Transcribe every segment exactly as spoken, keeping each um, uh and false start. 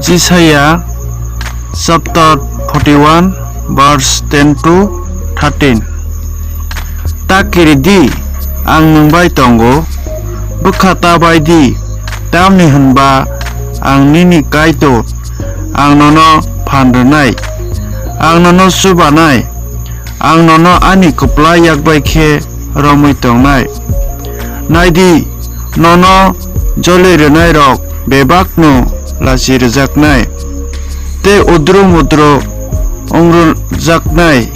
Jisaiya chapter forty-one, verse ten to thirteen. Ta kiri di, ang nwng bai tongo, bwkha ta bai di, tamni hwn ba ang nini Kaitor, ang nono phan rwnai, ang nono chubanai, ang nono ani kwplai yak bai khe romwi tongnai. Nai di, nono joli rwnairok bebakno lachi rwjaknai tei udru mudru wng rwjaknai.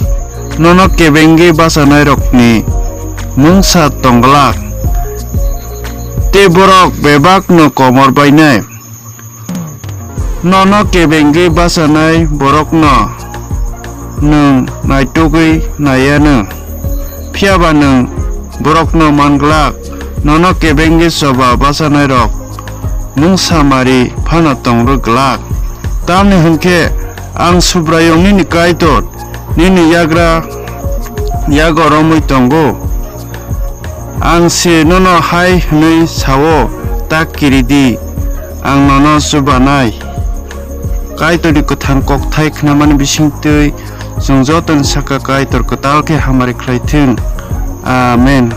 Nono kebengwi bachanairokni mungsa tong glak, tei borok bebakno komor bainai. Nono kebengwi bachanai borokno nwng naitugwi nai anw, phiya ba nwng borokno man glak. Nono kebengwi choba bachanairok mungsa mari phano tong rw glak, tamni hwn khe ang Subraiyung nini Kaitor nini yagra yago romwi tongo. Ang se nono hai hwnwi sa-o, ta kiri di, ang nono chubanai. Kaitorni kwthang kokthai khnamani bisingtwi chwng jotoni saka Kaitor kwtal khe hamari khlai thung. Amen.